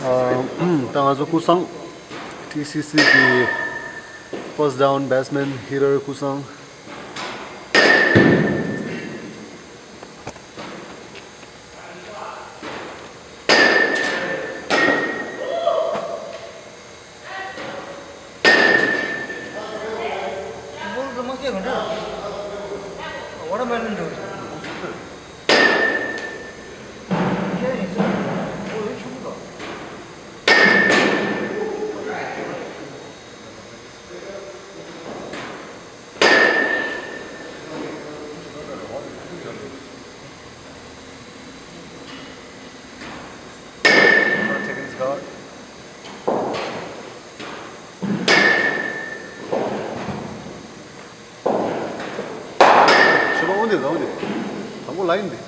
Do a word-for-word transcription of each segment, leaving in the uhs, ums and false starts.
ད་ང་ཚོ་ཀུན་བཟང་ཊི་སི་སི་གི་first down batsman hitter ཀུན་བཟང་། ཞོགས་པ་འོང་དེ་འོང་དེ། དང་པོ་ལ་ཡིན་དེ།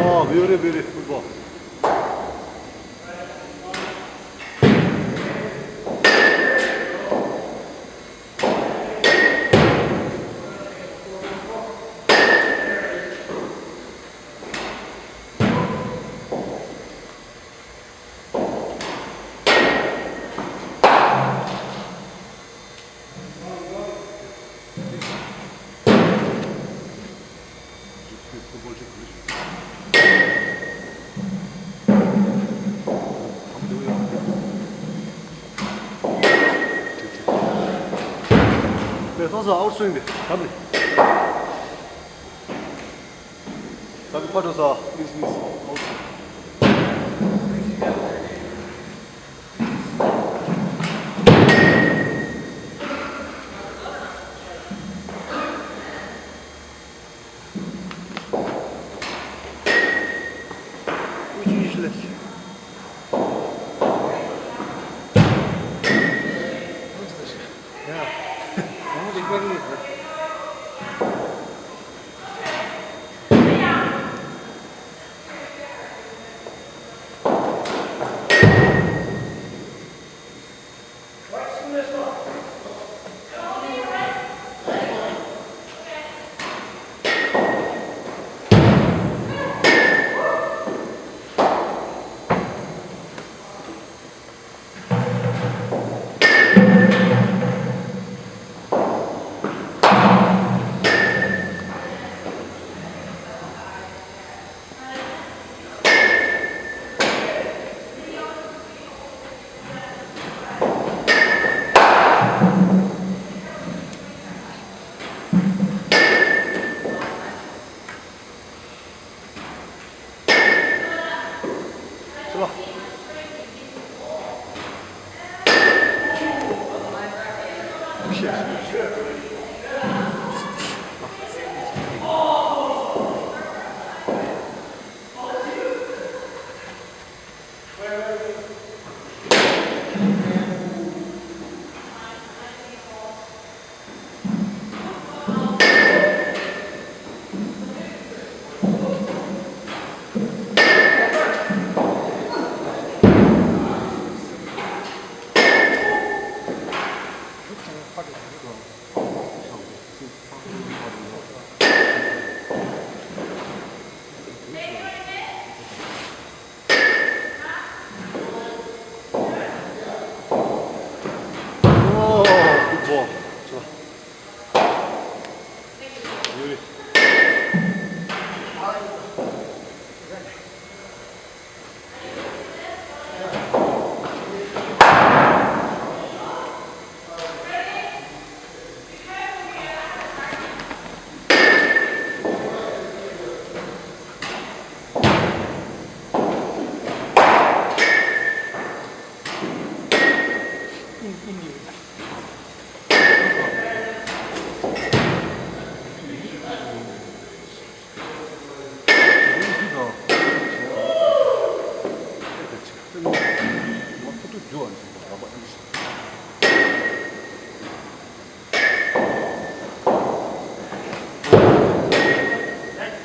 Oh, beauty, beauty, football. ལས་ཐོག་སོ་ཨའུཊ་སུ་ཡིན་པས་གམ་ནས། ད་གི་ཕར་འགྲོ་ས། པི་ལིས་པི་ལིས།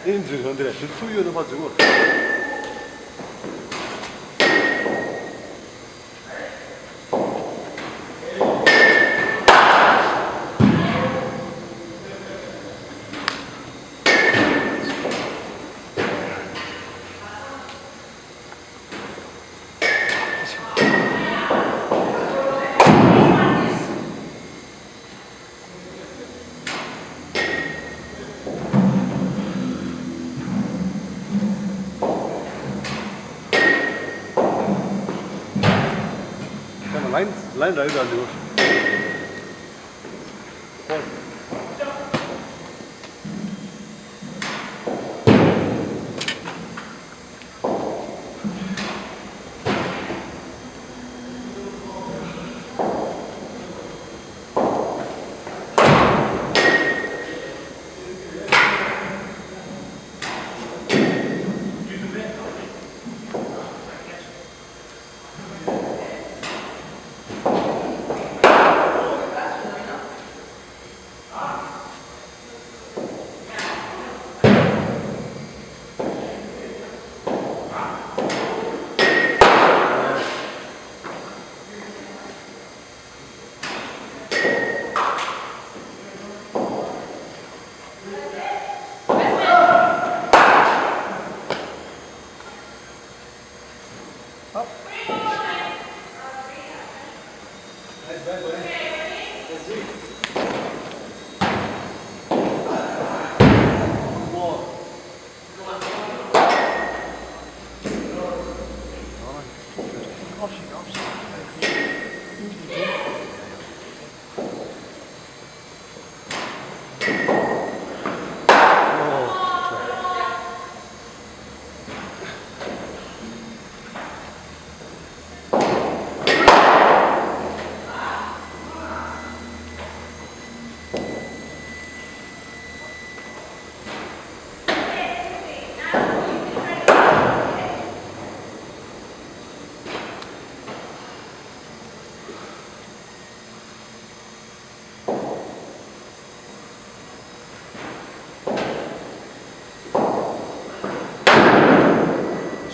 ཨིན་ཛི་ཧོན་དེ་ཞིག་ཚུགས་ཡོད་ན་ཕ་ཛི་གོ། ལན་ལན་རག་ཡོད་ར་འདུག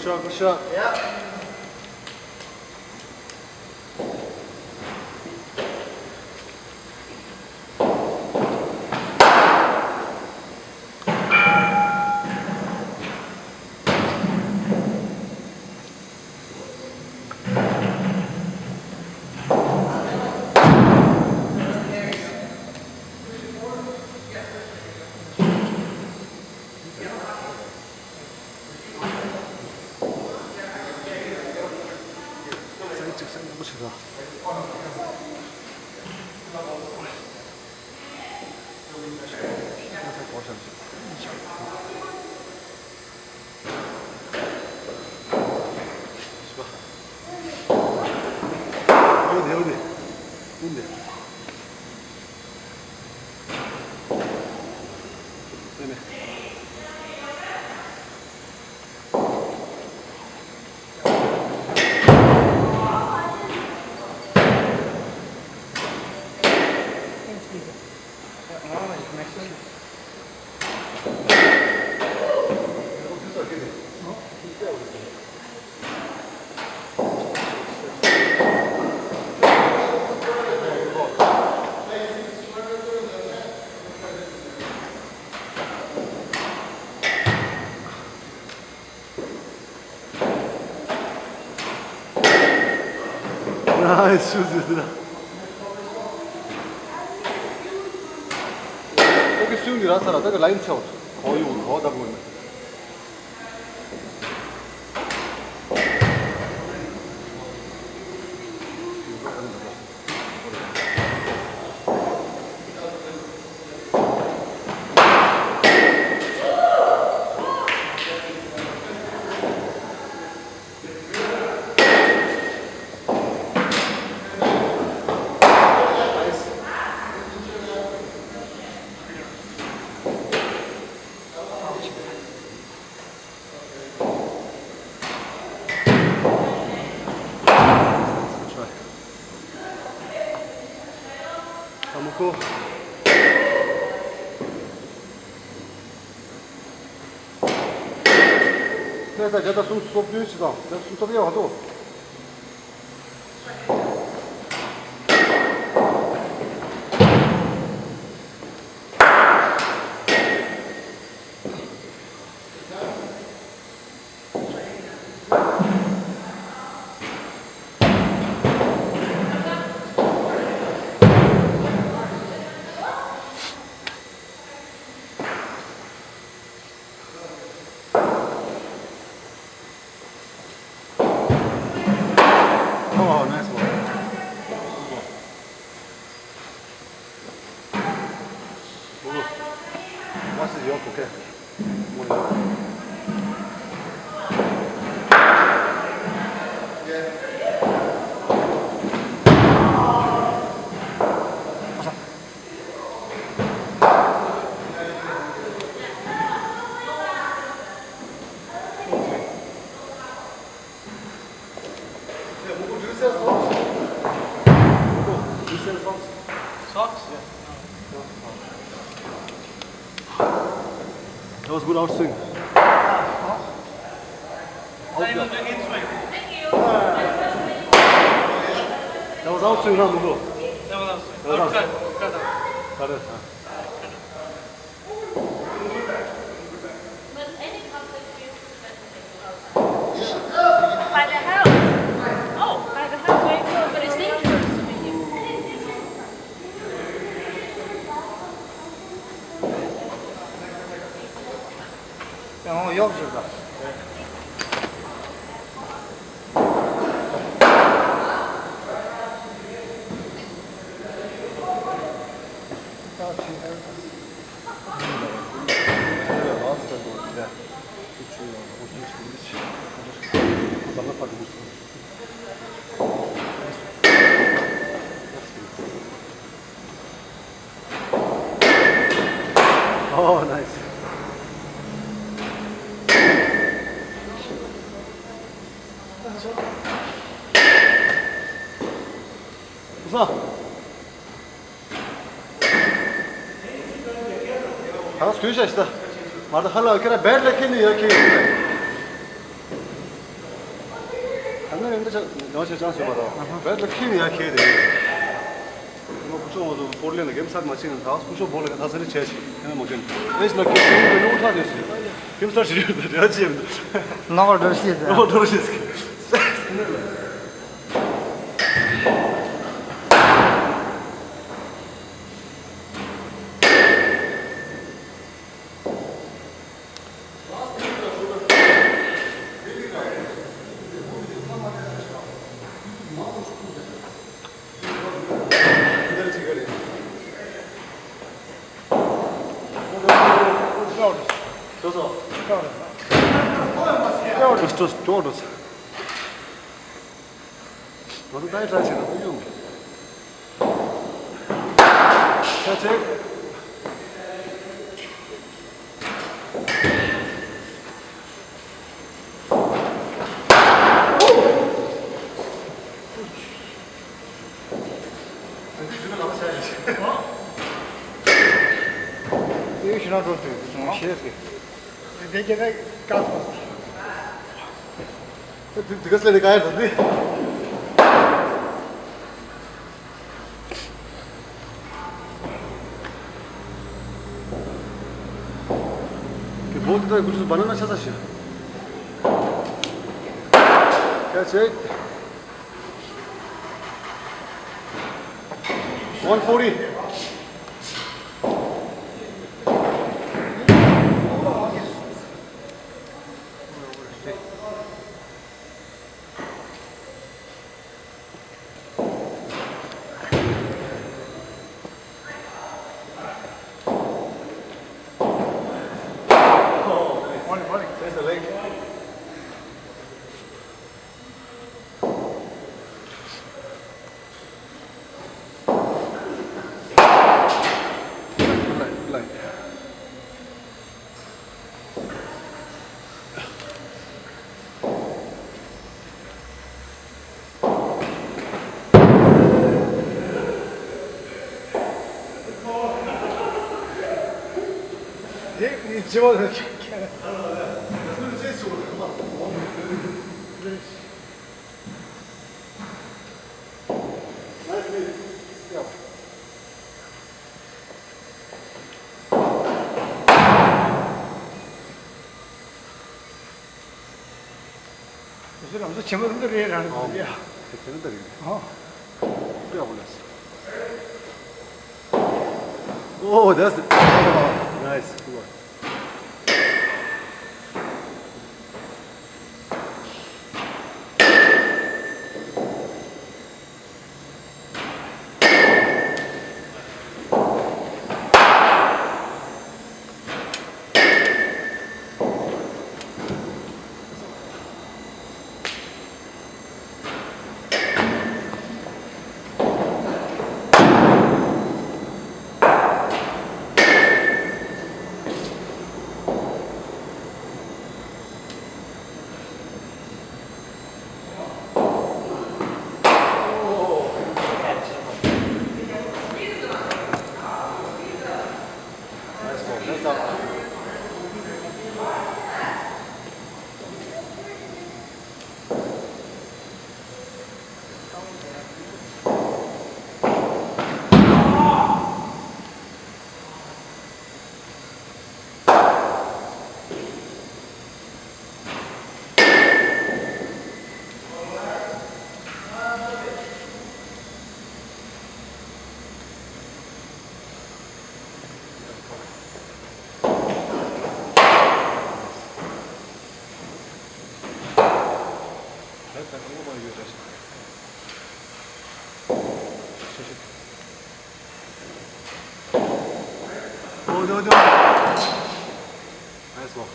Good shot, good shot. Yeah. Nice, shoot this. Okay, soon you rasa la, tak line chho. Ho yu, ho da gun. ཁོ། ལྷ་ས་བརྒྱ་དང་སུམ་ཅུ་སོ་བདུན་ཞིག་དང་བརྒྱ་དང་སུམ་ཅུ་སོ་བརྒྱད་བར་དུ། Oh, nice one. What's your okay? Socks? Yeah. That was good outswing. Not even doing in swing. That was outswing, huh, Mugu? That was outswing. That was outswing. Cut, cut out. Cut it, huh? By the house. Oh, by the house, very close, but it's dangerous to be here. ཡང་གཡོག་བྱེད་པ། Oh, nice. What's up? ཧང་སྐུལ་བྱ་ཞིག་ད། མ་ད་ཧ་ལ་ཁྱེད་རང་བེད་ལ་ཁྱེར་ནི་ཡོད་ཁྱེད་ཡིན་པས། ད་ནི་རིང་འདི་ཆ་ཉོ་ཆ་ཅང་ཞུ་བ་རོ། བེད་ལ་ཁྱེར་ནི་ཡོད་ཁྱེད་དེ། ང་སྐུ་ཞབས་ང་ཚོ་ཕོར་ལེན་ལ་གེམ་སར་མ་ཕྱིན་ན་ད་སྐུ་ཞབས་བོ་ལ་ག་ད་ས་ནི་བྱས་ཤིག་ཁྱེད་ན་མ་ཁྱེར་ནི་ཨེ་ཤི་ལ་ཁྱེད་ཁྱེད་ནི་ལོ་ཁྲག་ནས་སུ་གེམ་སར་ཞིག་ཡོད་ད་རེ་བ་ཅི་ཡིན་ད། ལོ་ཁ་འགྲོ་ཤེས་ཟེར། ལོ་ཁ་འགྲོ་ཤེས་ཟེར། ང་ཚོ་ཏའི་ཏྲ་ཆེ་ན་ཨུ་ཡོང་། ཆ་ཆེ། ཨུ་ཡོང་ཞེ་ན་འགྲོ་དུས་ཞེས་ཟེར། དེ་ག་ནས་བཀག་སོང་། དེ་དེ་ག་སླེབས་ནས་ག་ཡར་འགྲོ་དུས། དེ་བོ་དེ་ད་ཀུ་ཅུ་སུ་བ་ན་ན་ཆ་ས་ཞིག་ཁྱེད་ཆེ། One forty. Morning, morning. There's the lake. Чего ты? Nice meet. Yeah. ཁྱེད་ཚོ་ལམ་སང་ཆེན་པོ་འདི་རེད་རང་ཨོ། ཡ། དེ་དེ་འདྲ་རེད། ཨོ། ཡག་པོ་ལས། Oh, that's the, oh, nice, good one. Oh, no, no. Nice one.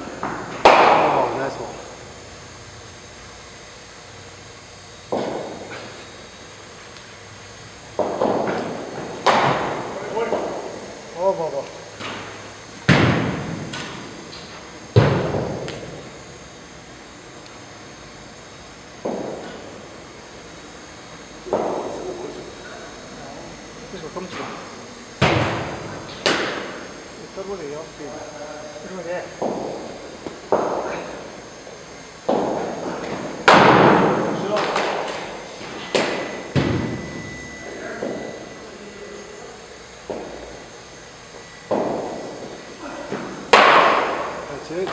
Oh, nice one. Oh, Baba. That's it.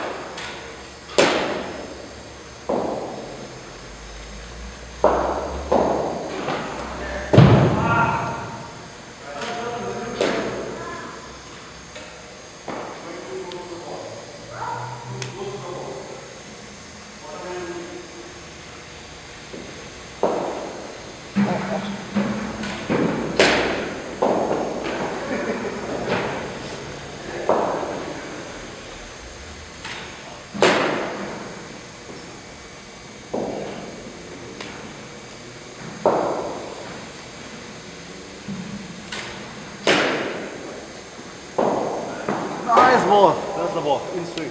Nice ball. That's the ball. In swing.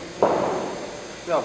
Yeah.